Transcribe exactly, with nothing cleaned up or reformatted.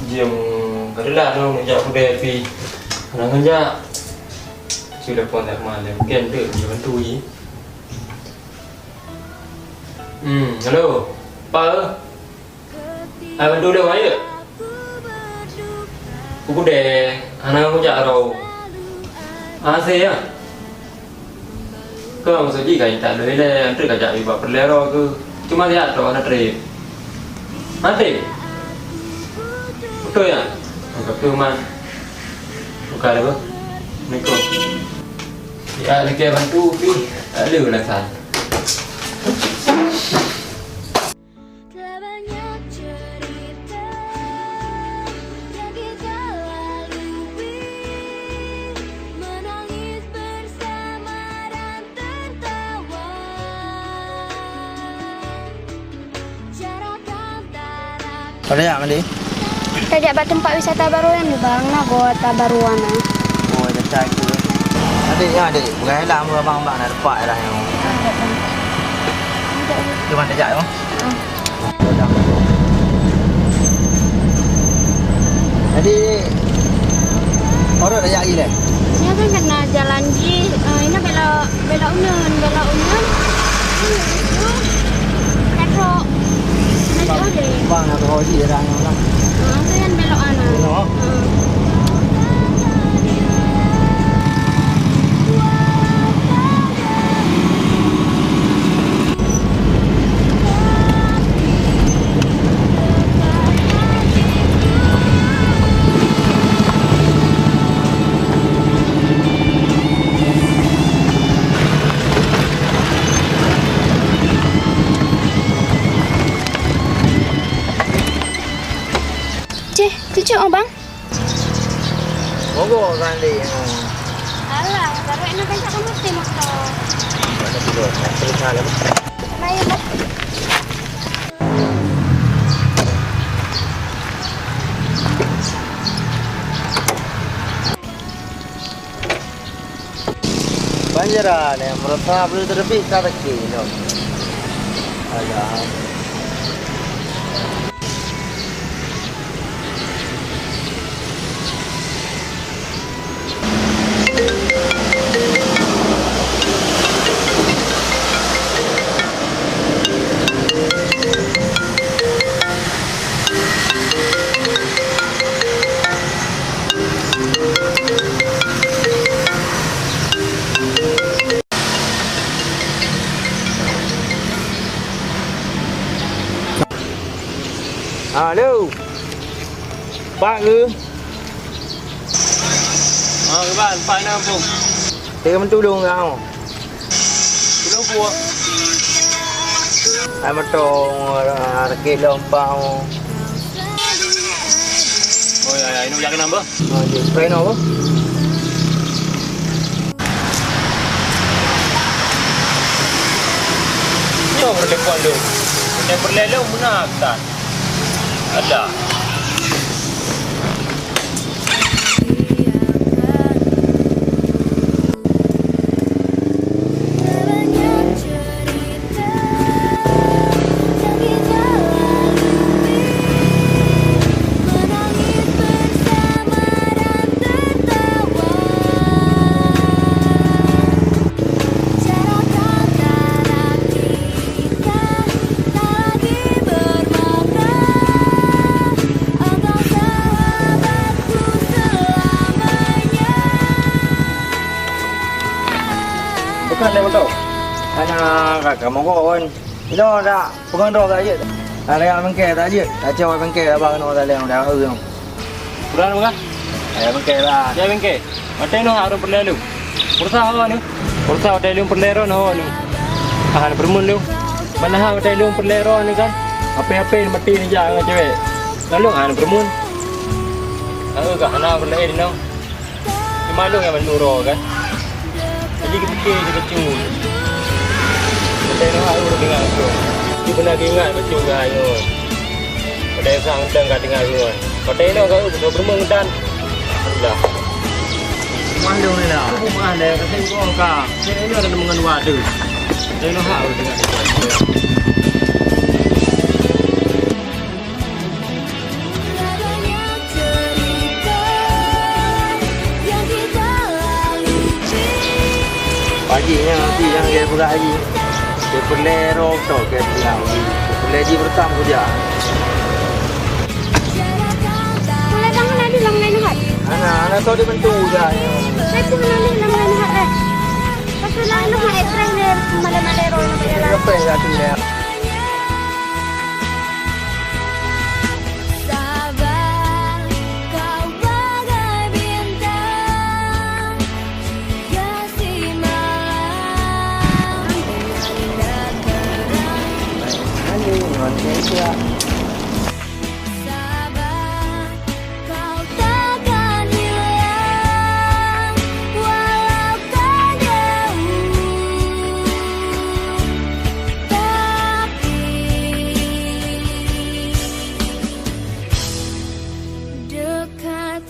Jeuem ka teulat nyoe meunjak udeb pih. Hana ngon jak. Telepon dak malem, mungken deuek jibantu jih. Hmm, halo. Pa, eh? Ai bantu lé, ayo. Udeb, hana ngon jak ro. Hase ya. Keu maksud jih ka intat lé, antre ka jak iba peureulèe ro keu. Cuma siat ro hana trép. Hana trép. Beutôi ya? Ka keu man. Buka dulu. Assalamualaikum. Ya, lagi bantu pih. Tak ada alasan. Telah banyak cerita yang kita lalui, menangis bersama dan tertawa. Jarak antara Ada jak, Mandi? Tajak bak teumpat wisata baru nyan, Bang. Na goe ata baru nyan. Oh, ada cai tu. Adik, ya, adik. Peugah lah, abang-abang na teumpat lah nyoe. Cuma tajak, ya? Jadi, orang tajak lagi leh? Nyan kan kena jalan jih, eh, ina belok, belok uneun, belok uneun. Ini itu, katrok. Nah, jauh deh. Bang, nak tahu jih orang nyoe lah. Ah, tu yang belok ana. Belok. Ah. Cih, cucuk, oh, Bang. Mogok kan, Dek? Alah, baru nak pencet kamu mesti motor. Mana tidur? Nak pencet lagi. Main lah. Panjara ni, merasa boleh terbit tak lagi, no. Alah. Halo. Pak ke? Ah, Iban, Pak, ina, Bung. Saya mentulung kau. Tulung buat. Ai mantong, ah, sakét lom pah. Oh, ya, ya, ini udah kenapa? Ah, dia spray no apa? Nyoe peureulèe kon lôn. Peureulèe lôn meunan that. Alah. Bukan lé moto. Hana ka kamoe kon. Inoe dak peungon droe ka jeuet. Dak lewat bengke ka jeuet. Dak cewek bengke abang inoe dak lewat dah ureueng. Udah nama kah? Ayah bengke lah. Ya bengke. Maté noh harus perlu lu. Pursa hawa ni. Pursa hotel lu perlu ro noh ni. Ah, permun lu. Mana ha hotel lu perlu ro ni kan? Apa-apa mati ni jak dengan cewek. Lalu ha permun. Tahu kah hana perlu di noh. Di malu nyang mandum droe kan. Jadi geupike di bacut. Maté nyoe ureueng deungon bacut. Di beuna geuingat bacut geuhanjeuet. Padahai sang teuh ka deungon ureueng. Maté nyoe ka ureueng beureumeung dan. Alah. Malu ni lah. Aku mah dah kata kau ka. Saya ni ada mengenai waduh. Saya nak hak ureueng deungon. Lagi nyoe, lagi nyang lagèe peugah lagi. Lagèe peureulèe rhok tôh, lagèe peureulèe lagi. Lagèe peureulèe jih beureutam keujak. Mulai bangun tadi lam lain hat. Ana, ana tôh di bantu je. Saya pun tadi lam lain hat, eh. Pas lam lain hat, eh, tren dia malam ada orang nak jalan. Apa yang dah tu, ya? Sabar, kau bagai bintang. Tiga simalam. Sabar, kau takkan hilang, walau kau jauh, tapi dekat.